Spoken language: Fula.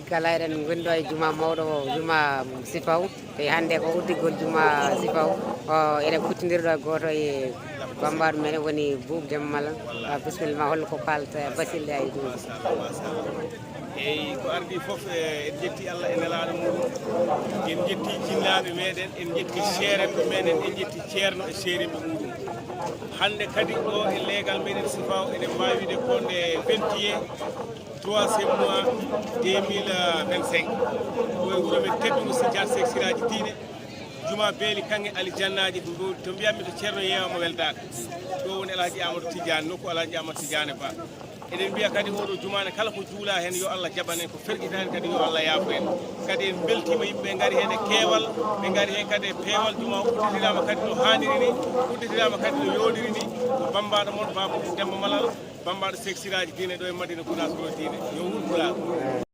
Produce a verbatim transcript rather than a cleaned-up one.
Kala eɗen ngonndi ɗo e juma mawɗo o, juma Sifaw. Te hannde ko udditgol juma Sifaw. O, eɗen kucconndiri ɗo e gooto e bammbaaɗo meɗen woni Buub Demba Malan. Ah, bisimilla ma, holko kaalata Basil e ay ɗum? Eyi, ko ardii fof, eh, en njetti Allah e nelaaɗo muɗum. En njetti jinnaaɓe meɗen, en njetti ceerenɓe meɗen, en njetti ceerno e ceerenɓe muɗum. Hannde kadi ɗo e leegal meɗen Sifaw, eɗen mbaawi wiide ko nde vingt et un, troisième mois deux mille vingt-cinq. Ko e wuro men teddungo si Jaar Seek Siraaji Diine, juma Beeli Kaŋŋe Alijannaaji, ɗo to mbiyatmi to Ceerno yeewa mo weltaaka. Ɗo woni Alhaji Amadou Tidiane, nokku Alhaji Amadou Tidiane Ba. Eɗen mbiya kadi oɗo jumaane kala ko juula heen yo Allah jaɓan en, ko ferƴita heen kadi yo Allah yaafo en. Kadi en mbeltiima yimɓe ɓe ngari heen e keewal, ɓe ngari heen kadi e peewal, juma o udditiraama kadi no haaniri ni, udditiraama kadi no yooɗiri ni. Ko bammbaaɗo mon Baaba Demba Malal, bammbaaɗo Seek Siraaji Diine ɗo e Madina Gunaas ɗo diine. Yo wuur Gunaas.